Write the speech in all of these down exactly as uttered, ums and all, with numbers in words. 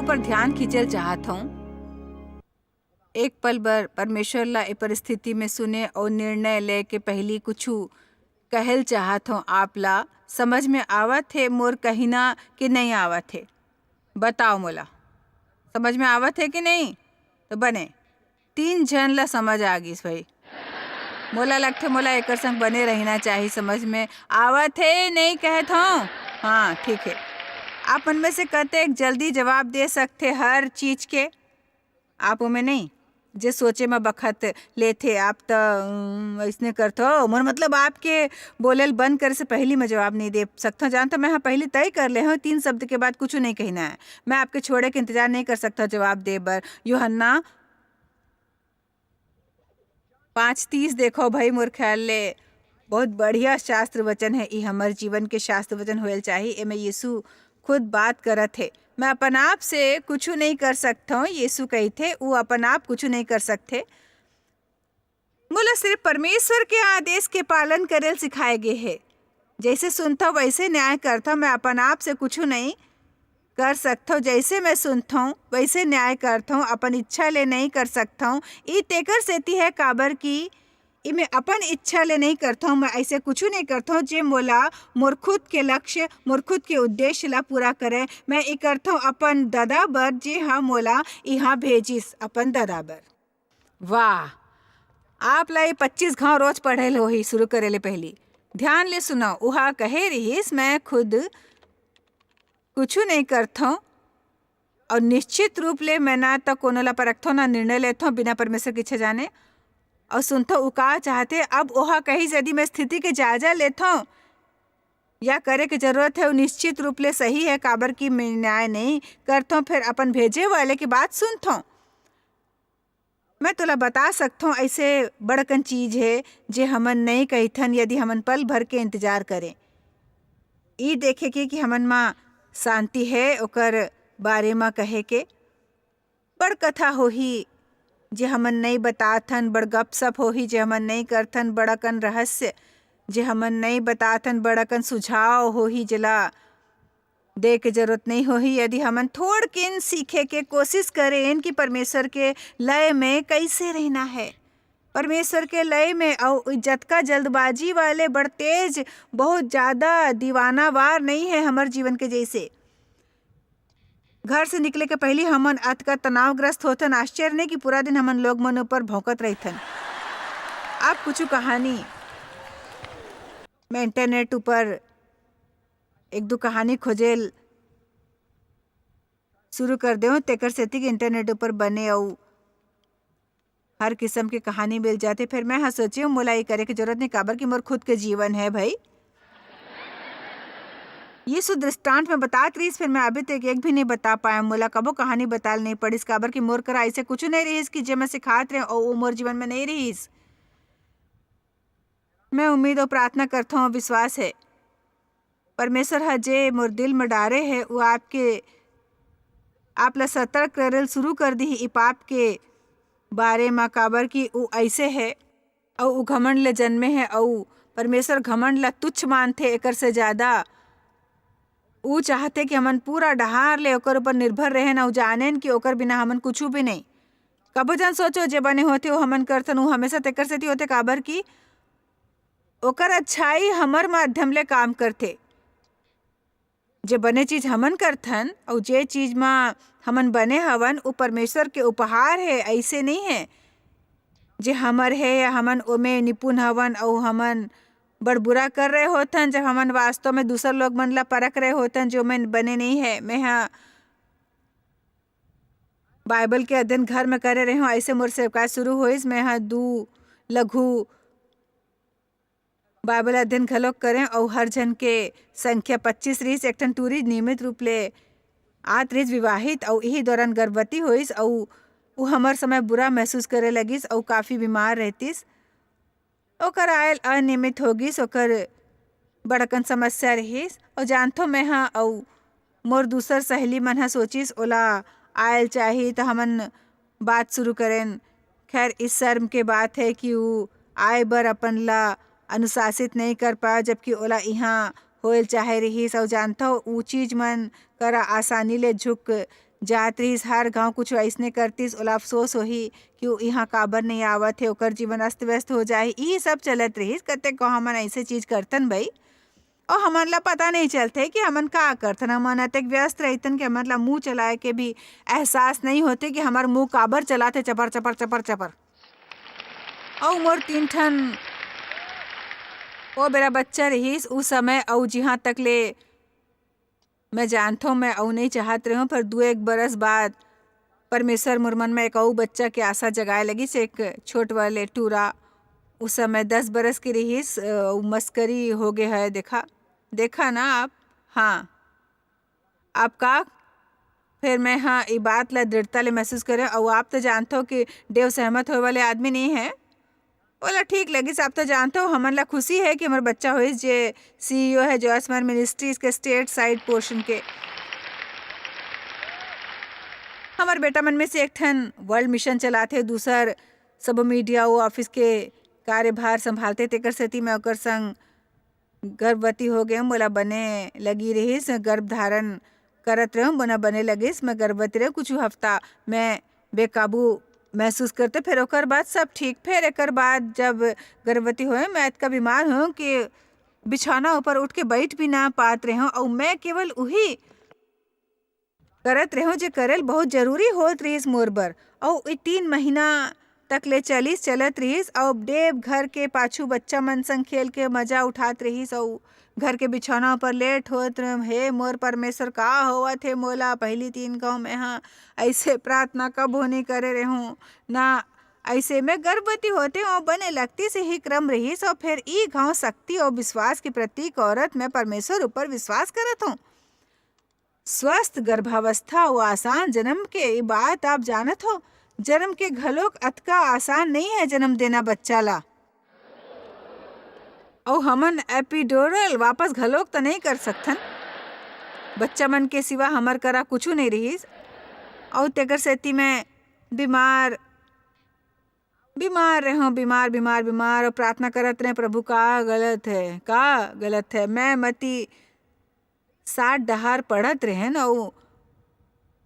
पर ध्यान खींचल चाहत हूँ। एक पल बर परमेश्वर ला ए परिस्थिति में सुने और निर्णय ले के पहली कुछु कहल चाहत हूँ आप ला। समझ में आवत हे मोर कहिना कि नहीं आवत हे? बताओ मोला, समझ में आवत हे कि नहीं? तो बने, तीन झन ला समझ आ गिस भाई। मोला लगथे मोला एकर संग बने रहना चाही। समझ में आवत हे नहीं कहत हूँ? हाँ, ठीक है। आप मन में से कतेक जल्दी जवाब दे सकथे हर चीज के? आप ओमे नहीं, जे सोचे म बखत लेथे, आप त, उम, अइसने करथो। मोर मतलब, आपके बोले ल बंद करे से पहली मैं जवाब नहीं दे सकथो। जानथो, मैं ह पहली तय कर ले हूँ, तीन शब्द के बाद कुछ नहीं कहना है। मैं आपके छोड़े के इंतजार नहीं कर सकता जवाब दे बर। यूहन्ना पाँच तीस देखो भाई, मोर ख्याल ले बहुत बढ़िया शास्त्र वचन है। ई हमर जीवन के शास्त्र वचन होयल चाही। एमे यीशु खुद बात करत हे। मैं अपन आप से कुछु नहीं कर सकथौं, यीशु कहिथे, ऊ अपन आप कुछु नहीं कर सकथे। मोला सिर्फ परमेश्वर के आदेश के पालन करेल सिखाए गे हे। जैसे सुनथौं, वैसे न्याय करथौं। मैं अपन आप से कुछु नहीं कर सकथौं, जैसे मैं सुनथौं, वैसे न्याय करथौं, अपन इच्छा ले नहीं कर सकथौं। ई तेकर सेती है, काबर कि ई मैं अपन इच्छा ले नहीं करथौं, मैं ऐसे कुछु नहीं करथौं, जे मोला मोर खुद के लक्ष्य, मोर खुद के उद्देश्य ला पूरा करे। मैं ई करथौं अपन ददा बर, जे ह मोला इहाँ भेजिस, अपन ददा बर। वाह, आप ला ये पच्चीस घाव रोज पढ़े ल होही शुरू करे ले पहली। ध्यान ले सुनो, उहा कहे रिहिस, "मैं खुद कुछु नहीं करथौं, और निश्चित रूप ले मैं ना तो कोनो ला परखथौं, ना निर्णय लेथौं बिना परमेश्वर की इच्छा जाने।" और सुनथौं, ऊ का चाहथे। अब ओहा कहिस, "यदि मैं स्थिति के जायजा लेथौं या करे के जरूरत है, वो निश्चित रूप ले सही है, काबर कि मैं न्याय नहीं करथौं, फिर अपन भेजे वाले की बात सुनथौं।" मैं तोला बता सकथौं, ऐसे बड़कन चीज हे, जे हमन नइ कहिथन, यदि हमन पल भर के इंतजार करें। ई देखे के कि हमन मा शांति हे, ओकर बारे मा कहे के। बड़ कथा होही, जे हमन नइ बताथन, बड़ गपशप होही, जे हमन नइ करथन, बड़कन रहस्य, जे हमन नइ बताथन, बड़कन सुझाव होही, जेला दे के जरूरत नहीं होही। यदि हमन थोड़किन सीखे के कोशिश करेन कि परमेश्वर के लय में कैसे रहना है, परमेश्वर के लय में, अउ जतका जल्दबाजी वाले बड़ तेज, बहुत ज्यादा दीवानावार नहीं है हमर जीवन के जैसे। घर से निकले के पहली हमन अतका तनावग्रस्त होथन, आश्चर्य नहीं कि पूरा दिन हमन लोग मन ऊपर भौंकत रहिथन। अब कुछ कहानी मैं इंटरनेट ऊपर एक दू कहानी खोजेल शुरू कर देव, तेकर सेती कि इंटरनेट ऊपर बने अउ हर किस्म के कहानी मिल जाथे। फिर मैं ह सोचेव, मोला ये करे के जरूरत नहीं, काबर कि मोर खुद के जीवन है भाई। यीशु दृष्टांत में बतात रहिस, फिर मैं अभी तक एक भी नहीं बता पाया। मोला कबो कहानी बताल नहीं पड़िस, काबर कि मोर करा ऐसे कुछ नहीं रहिस कि जे मैं सिखात रहे अउ वो मोर जीवन में नहीं रहिस। मैं उम्मीद अउ प्रार्थना करथौं, विश्वास है, परमेश्वर ह जे मोर दिल में डारे है, वो आपके, आप ला सतर्क करल शुरू कर दिही ई पाप के बारे म, काबर कि वो ऐसे है अउ वो घमंड ले जन्मे है, अउ परमेश्वर घमंड ला तुच्छ मानथे एकर से ज्यादा। वो चाहथे कि हमन पूरा डहार ले ओकर ऊपर निर्भर रहेन अउ जानेन कि ओकर बिना हमन कुछु भी नहीं। कबो झन सोचो, जे बने होथे, वो हमन करथन, वो हमेशा तेकर सेती होथे, काबर कि ओकर अच्छाई हमर माध्यम ले काम करथे। जे बने चीज हमन करथन अउ जे चीज म हमन बने हवन, वो परमेश्वर के उपहार है, ऐसे नहीं है जे हमर है या हमन ओमे निपुण हवन अउ हमन बड़ बुरा कर रहे होथन, जब हमन वास्तव में दूसर लोग मन ला परख रहे होथन, जो मन बने नहीं है। मैं ह बाइबल के अध्ययन घर में करे रहे हूँ, ऐसे मोर सेवकाई शुरू होइस। मैं ह दू लघु बाइबल अध्ययन घलोक करें अउ हर झन के संख्या पच्चीस रहिस। एक ठन टूरी नियमित रूप ले आत रहिस, विवाहित, अउ इही दौरान गर्भवती होइस अउ वो हमर समय बुरा महसूस करे लगिस अउ काफी बीमार रहतिस। ओकर आयल अनियमित हो गिस, ओकर बड़कन समस्या रहिस। अउ जानथो, मैं ह अउ मोर दूसर सहेली मन ह सोचिस, ओला आयल चाही, त हमन बात शुरू करेन। खैर, इस शर्म के बात है कि ऊ आए बर अपन ला अनुशासित नहीं कर पाए, जबकि ओला इहाँ होयल चाहे रहिस। अउ जानथो, ऊ चीज मन करा आसानी ले झुक जात रहिस, हर गाँव कुछ अइसने करतिस, ओला अफसोस होही कि वो इहाँ काबर नइ आवत हे, ओकर जीवन अस्त-व्यस्त हो जाही। इही सब चलत रहिस, कतेक गाँव हमन अइसे चीज करथन भई। अउ हमन ला पता नइ चलथे कि हमन का करथन, हमन अतेक व्यस्त रहिथन कि हमन ला मुँह चलाए के भी एहसास नइ होथे कि हमर मुँह काबर चलाथे चपर, चपर, चपर, चपर। अउ मोर तीन ठन ओ बेरा बच्चा रहिस, उ समय अउ जिहाँ तक ले मैं जानथों, मैं अउ नइ चाहत रहेंव, पर दू एक बरस बाद परमेश्वर मोर मन में एक अउ बच्चा के आशा जगाए लगिस, एक छोट वाले टूरा। उस समय दस बरस के रहिस, अ, अउ मस्करी हो गे है, देखा, देखा ना आप? हाँ। आप का? फिर मैं, हाँ, ई बात ला दृढ़ता ले महसूस करेंव, अउ आप तो जानथो कि देव सहमत होए वाले आदमी नहीं है। ओला ठीक लगिस, आप तो जानथो, हमन ला खुशी है कि हमर बच्चा होइस, जे सीईओ है जॉयस मयर मिनिस्ट्रीज के स्टेट साइड पोर्शन के। हमर बेटा मन में से एक ठन वर्ल्ड मिशन चलाथे, दूसर सब मीडिया, वो ऑफिस के कार्यभार संभालथे, तेकर सेती मैं ओकर संग गर्भवती हो गेंव, मोला बने लगी रहिस, गर्भ धारण करत रहेंव, मोला बने लगिस, मैं गर्भवती रहेंव, कुछ हफ्ता मैं बेकाबू महसूस करते, फिर ओकर बाद सब ठीक। फिर एकर बाद जब गर्भवती होएंव, मैं अतका बीमार होएंव कि बिछौना ऊपर उठ के बइठ भी ना पात रहेंव, अउ मैं केवल उही करत रहेंव, जे करे ल बहुत जरूरी होत रहिस मोर बर। अउ ई तीन महीना तक ले चलिस, चलत रहिस, अउ देव घर के पाछू बच्चा मन संग खेल के मजा उठात रहिस, अउ घर के बिछौना ऊपर लेट होत रहेंव। हे मोर परमेश्वर, का होवत हे मोला? पहिली तीन घांव मैं हा अइसे प्रार्थना कभू नइ करे रहेंव ना। अइसे में गर्भवती होते हों बने लगतिस ही क्रम रहिस, अउ फेर ई घांव शक्ति अउ विश्वास के प्रतीक औरत, मैं परमेश्वर ऊपर विश्वास करत हों। स्वस्थ गर्भावस्था अउ आसान जन्म के ई बात आप जानत हो, जन्म के घलोक अतका आसान नइ है जन्म देना बच्चा ला। अउ हमन एपिड्यूरल वापस घलोक त नइ कर सकथन। बच्चा मन के सिवा हमर करा कुछु नइ रिहिस। अउ तेकर सेती मैं बीमार, बीमार रहेंव, बीमार, बीमार, बीमार, अउ प्रार्थना करत रहेंव, "प्रभु, का गलत है, का गलत है?" मैं मती सात डहार पढ़त रहेंव, अउ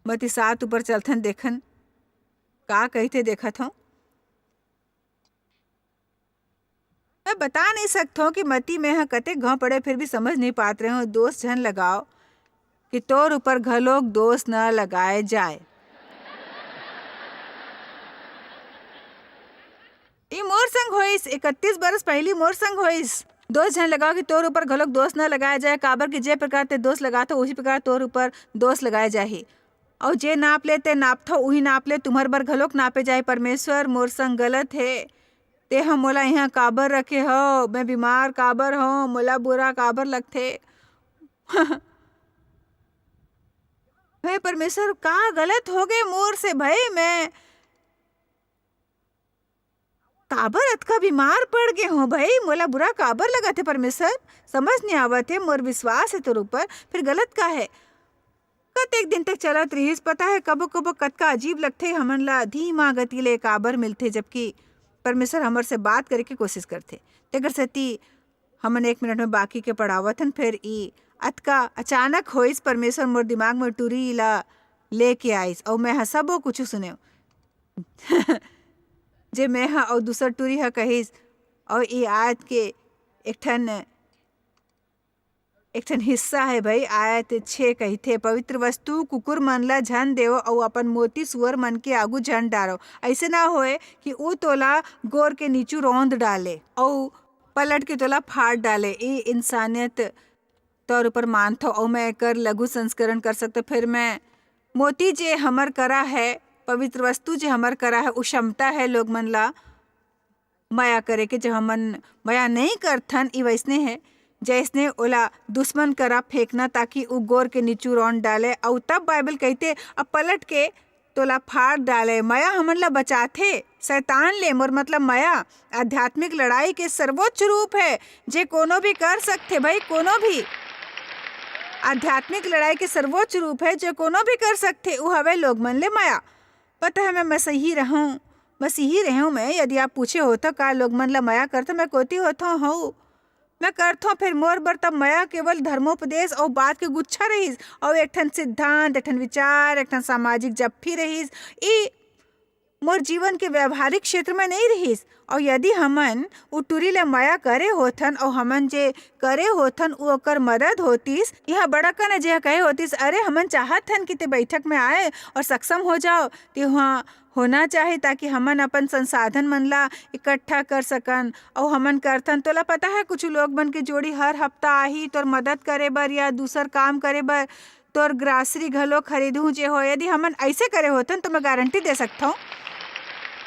मती सात ऊपर चलथन, देखन का कहिथे, देखत हंव। मैं बता नइ सकथंव कि मती मेंह कतेक घांव पढ़ेंव, फेर भी समझ नइ पात रहेंव। दोष झन लगाव कि तोर ऊपर घलोक दोष न लगाए जाए। ई मोर संग होइस, इकतीस बरस पहिली मोर संग होइस। दोष झन लगाव कि तोर ऊपर घलोक दोष न लगाए जाए, काबर कि जे प्रकार तें दोष लगाथो, उही प्रकार तोर ऊपर दोष लगाए जाही। अउ जे नाप ले तें नापथो, उही नाप ले तुम्हर बर घलोक नापे जाही। परमेश्वर मोर संग गलत हे, तेंह मोला इहां काबर रखे हव? मैं बीमार काबर हंव? मोला बुरा काबर लगथे? हे परमेश्वर, का गलत होगे मोर से भई? मैं काबर अतका बीमार पड़ गे हंव भई? मोला बुरा काबर लगत हे परमेश्वर? समझ नइ आवत हे। मोर विश्वास हे तोर ऊपर, फेर गलत का हे? कतेक दिन तक चलत रिहिस, पता हे, कभू-कभू कतका अजीब लगथे, हमन ला धीमा गति ले काबर मिलथे, जबकि परमेश्वर हमर से बात करे के कोशिश करथे। तेकर सेती हमन एक मिनट में बाकी के पढ़ावत हन। फेर ई अतका अचानक होइस, परमेश्वर मोर दिमाग में टूरी ला लेके आइस, अउ मैं ह सबो कुछु सुनेंव। जे मैं ह अउ दूसर टूरी ह कहिस, अउ ई आयत के एक ठन, एक ठन हिस्सा हे भई, आयत छे कहिथे, "पवित्र वस्तु कुकुर मन ला झन देव, अउ अपन मोती सुअर मन के आगू झन डारव। अइसे ना होए कि ऊ तोला गोर के नीचू रौंद डाले, अउ पलट के तोला फाड़ डाले।" ई इंसानियत तौर ऊपर मानथव, अउ मैं एकर लघु संस्करण कर सकथव। फेर मैं मोती जे हमर करा है, पवित्र वस्तु जे हमर करा है, ऊ क्षमता है लोग मन ला मया करे के। जब हमन मया नइ करथन, ई वइसने है, जइसने ओला दुश्मन करा फेंकना, ताकि ऊ गोर के नीचू रौंद डाले। अउ तब बाइबल कहिथे, "अब पलट के तोला फाड़ डाले।" मया हमन ला बचाथे शैतान ले। मोर मतलब, मया आध्यात्मिक लड़ाई के सर्वोच्च रूप है, जे कोनो भी कर सकथे भई, कोनो भी। आध्यात्मिक लड़ाई के सर्वोच्च रूप है, जे कोनो भी कर सकथे, ऊ हवे लोग मन ले मया। पता है, मैं मसीही रहूं, मसीही रहूं मैं। यदि आप पूछे हो, तो का लोग मन ला मया करथव? मैं कोती होथव, हूं। मैं करथों, फेर मोर बर तब मया केवल धर्मोपदेश अउ बात के गुच्छा रहिस, अउ एक ठन सिद्धांत, एक ठन विचार, एक ठन सामाजिक जप्फी रहिस। ई मोर जीवन के व्यावहारिक क्षेत्र में नइ रहिस। अउ यदि हमन उ टूरी ले मया करे होथन, अउ हमन जे करे होथन, उ ओकर मदद होतिस, इहाँ बड़का ने जे कहे होतिस, "अरे, हमन चाहत हन कि ते बैठक में आए अउ सक्षम हो जाओ, ते उहाँ होना चाही, ताकि हमन अपन संसाधन मन ला इकट्ठा कर सकन।" अउ हमन करथन, तोला पता है, कुछ लोग मन के जोड़ी हर हफ्ता आही तोर मदद करे बर या दूसर काम करे बर, तोर ग्रासरी घलो खरीदहूँ जे हो। यदि हमन ऐसे करे होतन, तो मैं गारंटी दे सकथौं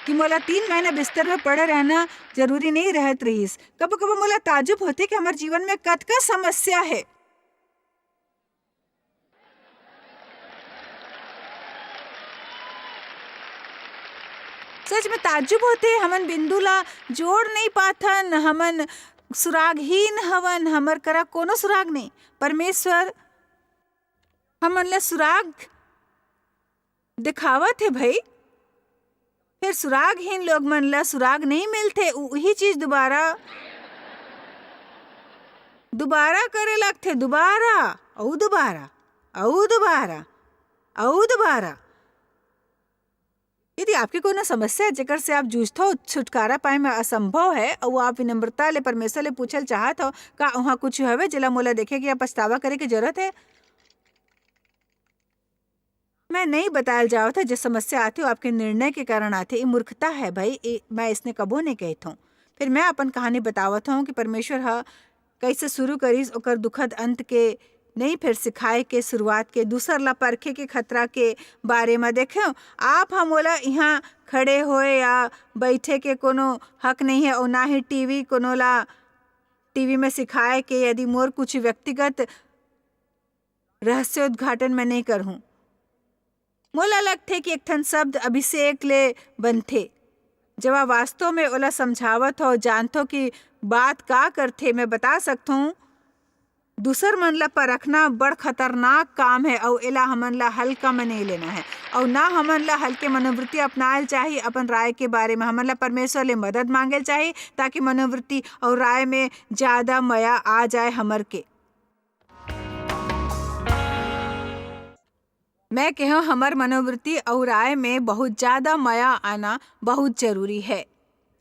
कि मोला तीन महीना बिस्तर में पड़े रहना जरूरी नहीं रहत रहिस। कभू-कभू मोला ताजुब होथे कि हमर जीवन में कतका समस्या हे। सच में ताजुब होथे, हमन बिंदु ला जोड़ नहीं पाथन, हमन सुरागहीन हवन, हमर करा कोनो सुराग नहीं। परमेश्वर हमन ला सुराग दिखावत हे भई। फेर सुरागहीन लोग मन ला सुराग नहीं मिलथे, उ-, उही चीज दोबारा, दोबारा करे लगथे, दोबारा, अउ दोबारा, अउ दोबारा, अउ दोबारा। यदि आपके कोनो समस्या हे, जेकर से आप जूझथव, छुटकारा पाए में असंभव हे, अउ आप विनम्रता ले परमेश्वर ले पूछल चाहत हव, का उहाँ कुछ हवे, जेला मोला देखे के या पछतावा करे के जरूरत हे? मैं नहीं बतायल जावत हे, जे समस्या आथे, वो आपके निर्णय के कारण आथे। ये मूर्खता है भाई, ये मैं इसने कबो नहीं कहत हूँ। फिर मैं अपन कहानी बतावत हूँ कि परमेश्वर ह कैसे शुरू करिस, ओकर दुखद अंत के नहीं, फिर सिखाए के शुरुआत के, दूसर ला परखे के खतरा के बारे में। देखेव, आप ह मोला इहाँ खड़े होए या बैठे के कोनो हक नहीं है, और ना ही टीवी कोनो ला, टीवी में सिखाए के, यदि मोर कुछ व्यक्तिगत रहस्योद्घाटन मैं नहीं करहूँ। मोला लगथे कि एक ठन शब्द अभिषेक ले बनथे। जब आप वास्तव में ओला समझावत हो, जानथो कि बात का करथे, मैं बता सकथों, दूसर मन ला परखना बड़ खतरनाक काम है, अउ एला हमन ला हल्का में नहीं लेना है, अउ ना हमन ला हल्के मनोवृत्ति अपनायल चाही। अपन राय के बारे में हमन ला परमेश्वर ले मदद मांगेल चाही, ताकि मनोवृत्ति अउ राय में ज्यादा मया आ जाए हमर के। मैं कहेंव, हमर मनोवृत्ति अउ राय में बहुत ज्यादा मया आना बहुत जरूरी है।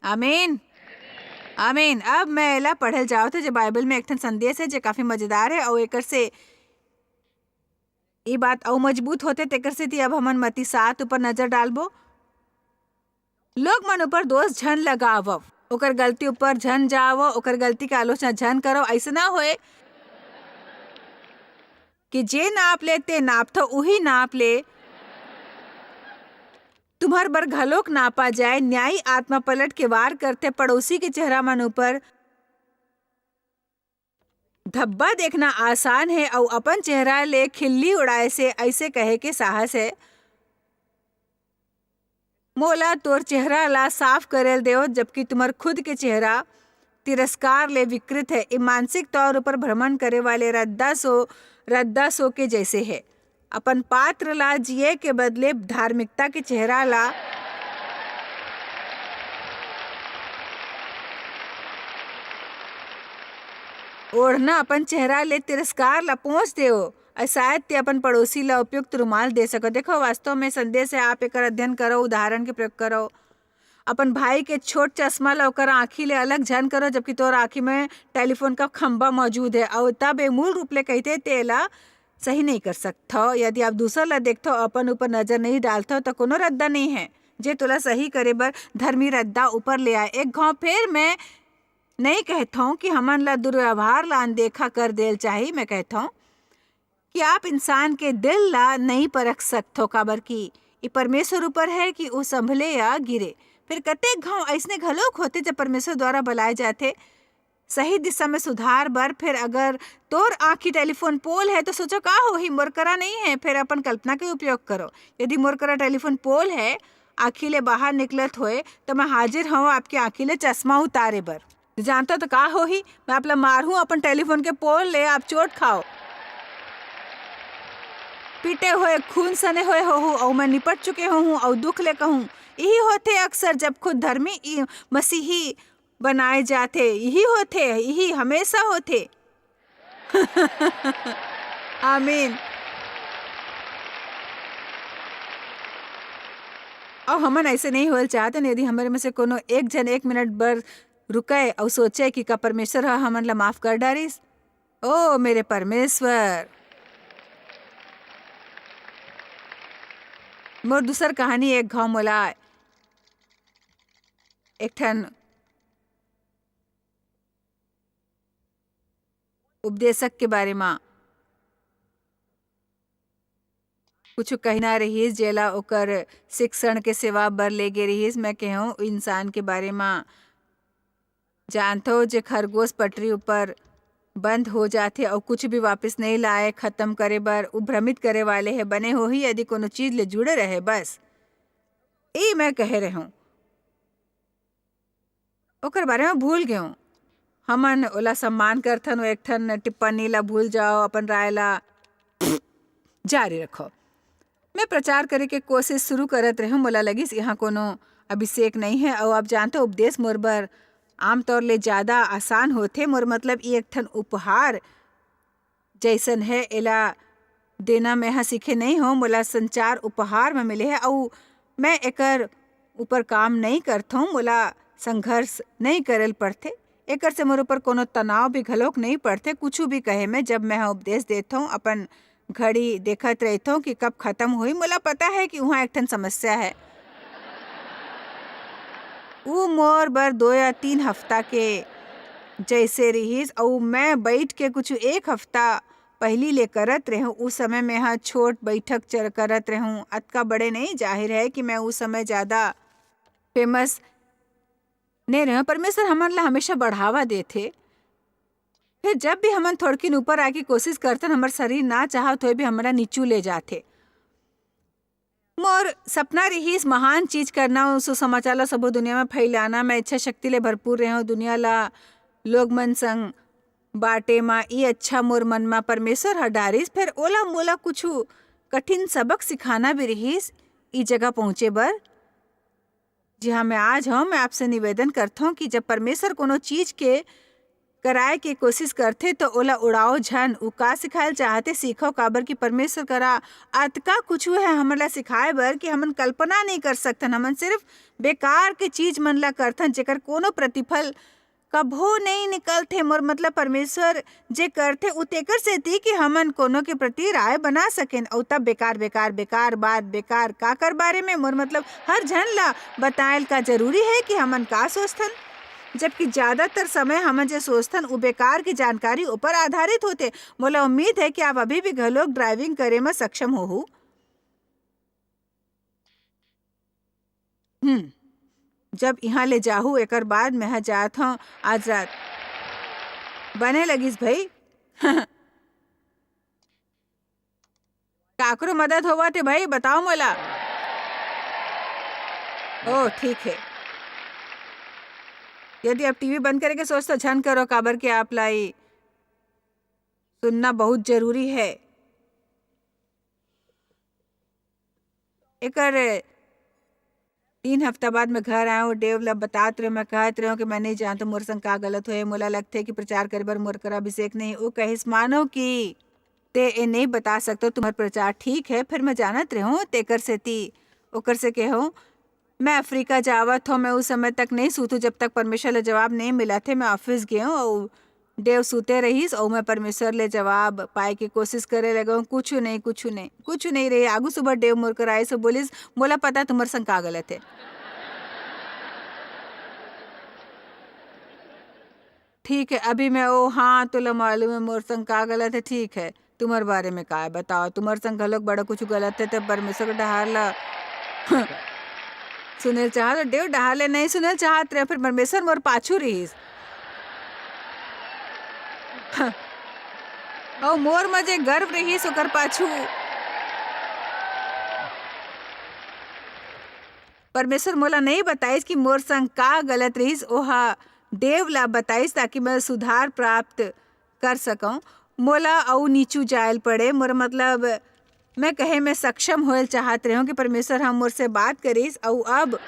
आमीन, आमीन। अब मैं एला पढ़ल जावत हे, जे बाइबल में एक ठन संदेश है, जे काफी मजेदार है, अउ एकर से ये बात अउ मजबूत होथे, तेकर सेती अब हमन मत्ती सात ऊपर नजर डालबो। लोग मन ऊपर दोष झन लगावव, ओकर गलती ऊपर झन जावव, ओकर गलती के आलोचना झन करव। ऐसे ना होए कि जे नाप ले ते नापथो, उही नाप ले तुम्हर बर घलोक नापा जाए। न्यायी आत्मा पलट के वार करथे, पड़ोसी के चेहरा मन ऊपर धब्बा देखना आसान है, अउ अपन चेहरा ले खिल्ली उड़ाए से ऐसे कहे के साहस है, "मोला तोर चेहरा ला साफ करेल देव, जबकि तुम्हर खुद के चेहरा तिरस्कार ले विकृत है।" ये मानसिक तौर ऊपर भ्रमण करे वाले रद्दा सो, रद्दा सो के जैसे है। अपन पात्र ला जिए के बदले धार्मिकता के चेहरा ला ओढ़ना अपन चेहरा ले तिरस्कार ला पोंछ देव, अउ शायद ते अपन पड़ोसी ला उपयुक्त रुमाल दे सको। देखो, वास्तव में संदेश है, आप एकर अध्ययन करो, उदाहरण के प्रयोग करो। अपन भाई के छोट चश्मा ला ओकर आँखी ले अलग झन करो, जबकि तोर आँखी में टेलीफोन का खंभा मौजूद है, अउ तब ए मूल रूप ले कहिथे, तेला सही नहीं कर सकथव। यदि आप दूसर ला देखथव, अपन ऊपर नजर नहीं डालथव, त कोनो रद्दा नहीं है, जे तोला सही करे बर धर्मी रद्दा ऊपर ले आए। एक घाव फेर मैं नहीं कहथव कि हमन ला दुर्व्यवहार ला अनदेखा कर देल चाही, मैं कहथव कि आप इंसान के दिल ला नहीं परख सकथो, काबर कि ये परमेश्वर ऊपर है कि वो संभले या गिरे। फिर कतेक घाव अइसने घलोक होथे, जब परमेश्वर द्वारा बलाए जाथे, सही दिशा में सुधार बर। फिर अगर तोर आँखी टेलीफोन पोल है, तो सोचो, "का होही, मोर करा नहीं है।" फिर अपन कल्पना के उपयोग करो। यदि मोर करा टेलीफोन पोल है, आँखी ले बाहर निकलत होए, तो मैं हाजिर हूँ आपके आँखी ले चश्मा उतारे बर। जानता तो का होही, मैं आप ला मारहूँ अपन टेलीफोन के पोल ले, आप चोट खाओ, पीटे हुए, खून सने हुए होहू, अउ मैं निपट चुके होहूँ, अउ दुख ले कहूँ। यही होथे अक्सर, जब खुद धर्मी ई-, मसीही बनाए जाथे। यही होथे, यही हमेशा होथे। आमीन। अउ हमन ऐसे नहीं होल चाहते न, यदि हमर में से कोनो एक झन एक मिनट बर रुकय अउ सोचय कि का परमेश्वर ह हमन ला माफ कर डारिस। ओ मेरे परमेश्वर, मोर दूसर कहानी एक घाव मोला एक ठन उपदेशक के बारे म कुछु कहना रहिस, जेला ओकर शिक्षण के सेवा बर ले गे रहिस। मैं कहूँ, इंसान के बारे म जानथो, जे खरगोश पटरी ऊपर बंद हो जाथे अउ कुछ भी वापस नहीं लाए खत्म करे बर, उ भ्रमित करे वाले हे। बने होही यदि कोनो चीज ले जुड़े रहे, बस। ए मैं कहे रहूं, ओकर बारे में भूल गेहूं। हमन ओला सम्मान करथन, वो एक ठन टिप्पणी ला भूल जाओ, अपन राय ला जारी रखो। मैं प्रचार करे के कोशिश शुरू करत रहूं, मोला लगिस, यहाँ कोनो अभिषेक नहीं है। अउ आप जानते, उपदेश मोर बर आमतौर ले ज्यादा आसान होथे। मोर मतलब, ये एक ठन उपहार जैसन है, एला देना मैं ह सीखे नहीं हो, मोला संचार उपहार में मिले है, अउ मैं एकर ऊपर काम नहीं करथों, मोला संघर्ष नहीं करल पड़थे। एकर से मोर ऊपर कोनो तनाव भी घलोक नहीं पड़थे। कुछु भी कहे में, जब मैं ह उपदेश देथों, अपन घड़ी देखत रहिथों कि कब खत्म होई। मोला पता है कि उहाँ एक ठन समस्या है। ऊ मोर बर दो या तीन हफ्ता के जैसे रिहिस, अउ मैं बैठ के कुछु एक हफ्ता पहिली ले करत रेहेंव। उ समय में ह छोट बैठक चर-, करत रेहेंव, अतका बड़े नहीं। जाहिर है कि मैं उ समय ज्यादा famous नहीं रेहेंव। परमेश्वर हमन ला हमेशा बढ़ावा देथे। फिर जब भी हमन थोड़किन ऊपर आए के कोशिश करथन, हमर शरीर ना चाहत होए भी हमरा नीचू ले जाथे। मोर सपना रिहिस महान चीज करना, अउ सुसमाचार ला सबो दुनिया में फैलाना। मैं इच्छा शक्ति ले भरपूर रेहेंव, दुनिया ला लोग मन संग बांटे म। ई अच्छा मोर मन म परमेश्वर ह डारिस, फेर ओला मोला कुछु कठिन सबक सिखाना भी रिहिस ई जगह पहुंचे बर। जी हाँ, मैं आज हूँ, मैं आपसे निवेदन करता हूँ कि जब परमेश्वर कोनो चीज के कराए के कोशिश करथे, तो ओला उड़ाओ झन। उ का सिखायल चाहथे, सीखो, काबर कि परमेश्वर करा अतका कुछु है हमन ला सिखाए बर कि हमन कल्पना नहीं कर सकथन। हमन सिर्फ बेकार के चीज मन ला करथन, जेकर कोनो प्रतिफल कभो नहीं निकलथे। मोर मतलब, परमेश्वर जे करथे, उ तेकर सेती कि हमन कोनो के प्रति राय बना सकेन। अउ तब बेकार, बेकार, बेकार बात, बेकार काकर बारे में, मोर मतलब, हर झन ला बतायल का जरूरी है कि हमन का सोचथन? जबकि ज्यादातर समय हमन जे सोचथन, उ बेकार के जानकारी ऊपर आधारित होथे। मोला उम्मीद है कि आप अभी भी घलोक driving करे म सक्षम होहू। हम्म, जब इहाँ ले जाहू, एकर बाद मैं ह जात हौं आज रात। बने लगिस भई। काकरो मदद होवत हे भई, बताओ मोला। ओ, ठीक है। यदि आप टीवी बंद करे के सोच, तो झन करो, काबर के आप लाई सुनना बहुत जरूरी है। एकर तीन हफ्ता बाद मैं घर आए हूँ, डेव ला बतात रहे, मैं कहत रहे हूँ कि मैं नहीं जानता मोर संग का गलत होए। मोला लगथे कि प्रचार करे बर मोर करा अभिषेक नहीं। वो कहिस, "मानो कि ते ए नहीं बता सकतो, तुम्हार प्रचार ठीक है।" फिर मैं जानत रहे हूँ, तेकर सेती ओकर से कहे हूँ, "मैं अफ्रीका जावत हूँ, मैं उस समय तक नहीं सूतू जब तक परमेश्वर ला जवाब नहीं मिला थे।" मैं ऑफिस गए हूँ और डेव सूते रहिस अउ मैं परमेश्वर ले जवाब पाए के कोशिश करे लगे हूँ, "कुछु नहीं, कुछु नहीं, कुछु नहीं रही।" आगू सुबह डेव मोर करा आइस अउ बोलिस, "मोला पता तुम्हार संग का गलत है।" ठीक है, अभी मैं, "ओ हाँ, तोला मालूम है मोर संग का गलत है, ठीक है, तुम्हार बारे में का है, बताओ, तुम्हार संग घलोक बड़ा कुछ गलत है।" तब परमेश्वर के डहार ला सुनेल चाहत, डेव डहार ले नहीं सुनेल चाहत रहे, फिर परमेश्वर मोर पाछू रहिस। अउ मोर म जे गर्व रहिस ओकर पाछू। परमेश्वर मोला नहीं बताइस कि मोर संग का गलत रहिस, ओहा डेव ला बताइस ताकि मैं सुधार प्राप्त कर सकूं। मोला अउ नीचू जायल पड़े, मोर मतलब मैं कहे में सक्षम होयल चाहत रहे हूं कि परमेश्वर ह मोर से बात करिस, अउ अब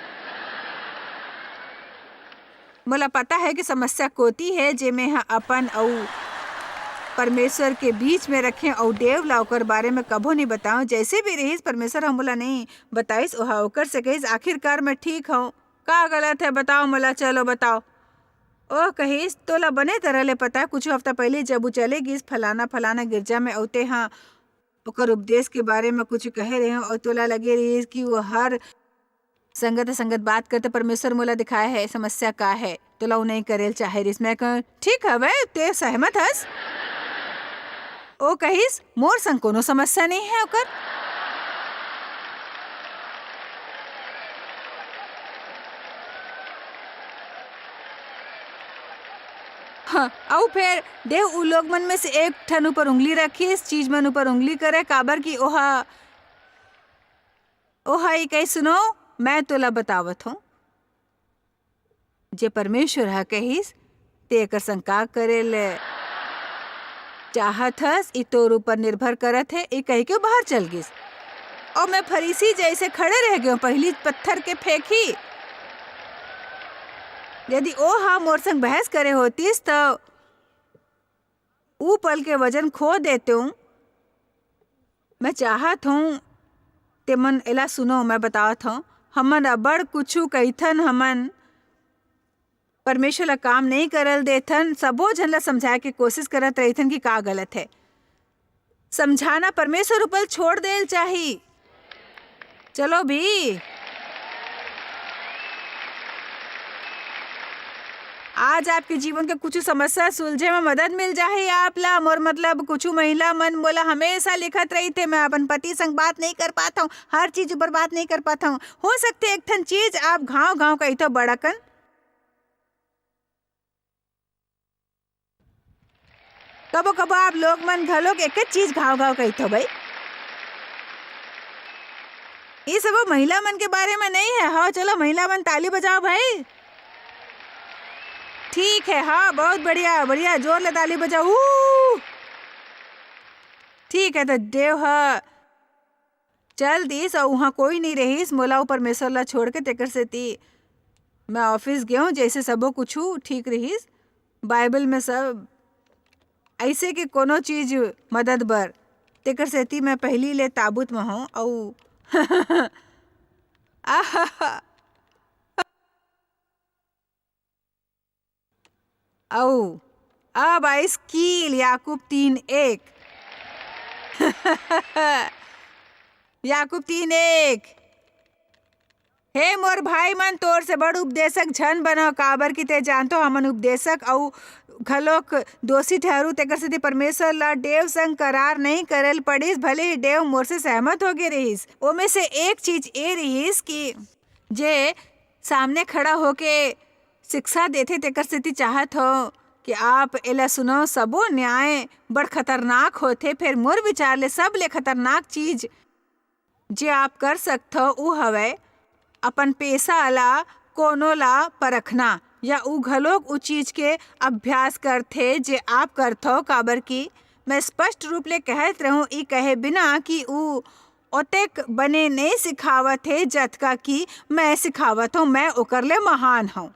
मोला पता है कि समस्या कोती है, जे मैं ह अपन अउ परमेश्वर के बीच में रखें अउ डेव ला ओकर बारे में कभो नहीं बताऊं। जैसे भी रहिस, परमेश्वर ह मोला नहीं बताइस, ओहा ओकर से कहिस, "आखिरकार मैं ठीक हूँ।" "का गलत है, बताओ मोला, चलो बताओ।" ओह कहिस, "तोला बने तरह ले पता है, कुछ हफ्ता पहले जब वो चले गिस फलाना फलाना गिरजा में, अउ तेहा ओकर उपदेश के बारे में कुछ कहे रहे हो, अउ तोला लगे रहिस कि वो हर संगत संगत बात करते, परमेश्वर मोला दिखाया है समस्या का है, तोला वो नहीं करेल चाहे रिहिस।" मैं कहूं, "ठीक हवे, ते सहमत हस?" ओ कहिस, "मोर संग कोनो समस्या नहीं है ओकर।" हाँ, अउ फेर देव उ लोग मन में से एक ठन ऊपर उंगली रखिस, चीज मन ऊपर उंगली करे, काबर कि ओहा, ओहा ई कही, "सुनो, मैं तोला बतावत हूँ, जे परमेश्वर ह कहिस, ते एकर संग का करे ले चाहत हस, ई तोर ऊपर निर्भर करत हे," ई कहि के बाहर चल गिस। अउ मैं फरीसी जैसे खड़े रह गयो, पहली पत्थर के फेंकी। यदि ओ हा मोर संग बहस करे होतिस, त ऊ पल के वजन खो देतेंव। मैं चाहत हूँ, ते मन एला सुनो, मैं बतावत हूँ, हमन अबड़ कुछु कहिथन, हमन परमेश्वर ला काम नहीं करल देथन, सबो झन ला समझाए के कोशिश करत रहिथन कि का गलत है। समझाना परमेश्वर ऊपर छोड़ देल चाही। चलो भी, आज आपके जीवन के कुछ समस्या सुलझे में मदद मिल जाही आप ला। मोर मतलब, कुछ महिला मन मोला हमेशा लिखत रहिथे, "मैं अपन पति संग बात नहीं कर पात हूँ, हर चीज ऊपर बात नहीं कर पात हूँ।" हो सकथे एक ठन चीज आप घाव घाव कहिथो बड़कन। कभो कभो आप लोग मन घलोक एके चीज घाव घाव कहिथो भाई। ये सब महिला मन के बारे में नहीं है। हाँ, चलो महिला मन ताली बजाओ भाई। ठीक है, हाँ, बहुत बढ़िया, बढ़िया, जोर ले ताली बजाओ। ऊ! ठीक है, तो देव ह चल दिस अउ उहाँ कोई नहीं रहिस, मोला अउ परमेश्वर ला छोड़ के। तेकर सेती मैं ऑफिस गेंव, जैसे सबो कुछु ठीक रहिस। बाइबल में सब ऐसे के कोनो चीज मदद बर, तेकर सेती मैं पहिली ले ताबूत में हूँ। अउ आहा, अउ अब आइस कील, याकूब तीन एक। याकूब तीन एक। हे मोर भाई मन, तोर से बड़ उपदेशक झन बनो, काबर कि ते जानतो, हमन उपदेशक अउ घलोक दोषी ठहरू, तेकर सेती परमेश्वर ला डेव संग करार नहीं करे ल पड़िस, भले ही डेव मोर से सहमत हो गे रहिस। ओमे से एक चीज ए रहिस कि जे सामने खड़ा होके शिक्षा देथे, तेकर सेती चाहत हो कि आप एला सुनो। सबो न्याय बड़ खतरनाक होथे, फेर मोर विचार ले सबले खतरनाक चीज जे आप कर सकथव, ऊ हवय अपन पेशा ला, कोनो ला परखना, या ऊ घलोक ऊ चीज के अभ्यास करथे जे आप करथव, काबर कि मैं स्पष्ट रूप ले कहत रहूं, ई कहे बिना कि ऊ ओतेक बने नइ सिखावत हे, जतका कि मैं सिखावत हूं, मैं ओकर ले महान हूं।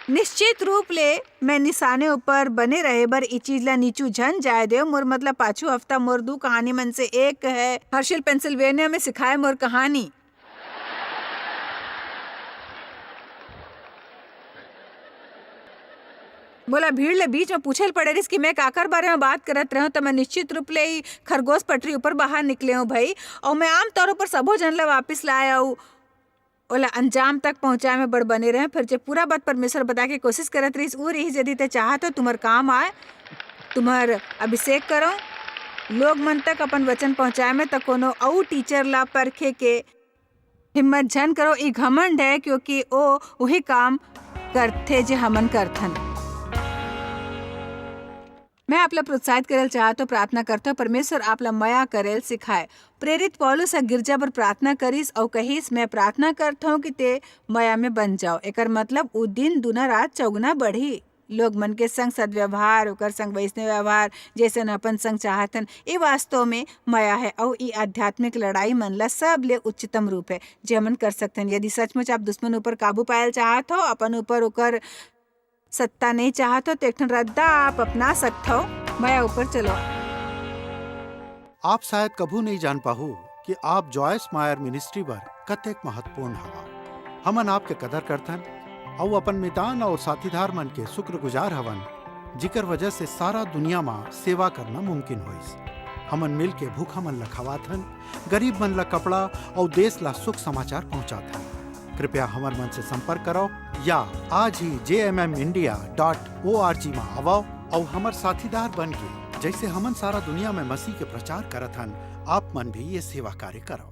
निश्चित रूप ले मैं निशाने ऊपर बने रहे बर ई चीज ला नीचू झन जाय देव। मोर मतलब, पाछू हफ्ता मोर दू कहानी मन से एक है हर्शिल, पेंसिल्वेनिया में सिखाए मोर कहानी। मोला भीड़ ले बीच में पूछे ल पड़े रिहिस कि मैं काकर बारे में बात करत रहेंव, त मैं निश्चित रूप ले ही खरगोश पटरी ऊपर बाहर निकले हूँ भाई। अउ मैं आमतौर ऊपर सबो झन ला वापिस लाए अउ ओला अंजाम तक पहुँचाए में बड़ बने रहें। फिर जे पूरा बात परमेश्वर बताए के कोशिश करत रहिस, ऊ रहिस, "यदि ते चाहत हो, तुम्हर काम आए, तुम्हर अभिषेक करो, लोग मन तक अपन वचन पहुँचाए में, त कोनो अउ टीचर ला परखे के हिम्मत झन करो।" ई घमंड है, क्योंकि ओ उही काम करथे जे हमन करथन। मैं आप ला प्रोत्साहित करल चाहत हूँ, प्रार्थना करत हूँ, परमेश्वर आप ला मया करल सिखाए। प्रेरित पौलुस ह गिरजा बर प्रार्थना करिस अउ कहिस, "मैं प्रार्थना करत हूँ कि ते मया में बन जाओ।" एकर मतलब, उ दिन दुना रात चौगुना बढ़ी। लोग मन के संग सद्व्यवहार, ओकर संग वैसने व्यवहार, जैसन अपन संग चाहत हन, ये वास्तव में मया है। अउ ये आध्यात्मिक लड़ाई मन ला सबले उच्चतम रूप है, जे हमन कर सकथन। यदि सचमुच आप दुश्मन ऊपर काबू पायल चाहत हो, अपन ऊपर ओकर सत्ता नहीं चाहत हो, तो एक ठन रद्दा आप अपना सकत हो। मया ऊपर चलो। आप शायद कभू नहीं जान पाहू कि आप जॉयस मायर मिनिस्ट्री बर कतेक महत्वपूर्ण हवा। हमन आपके कदर करथन अउ अपन मितान और साथीदार मन के शुक्रगुजार हवन, जिकर वजह से सारा दुनिया मा सेवा करना मुमकिन होइस। हमन मिल के भूखा मन ला खवाथन, गरीब मन ला कपड़ा और देश ला सुख समाचार पहुंचाथन। कृपया हमर मन से संपर्क करो या आज ही जे M M India dot O R G मा आवो और हमर साथीदार बन के, जैसे हमन सारा दुनिया में मसीह के प्रचार करत हन, आप मन भी ये सेवा कार्य करो।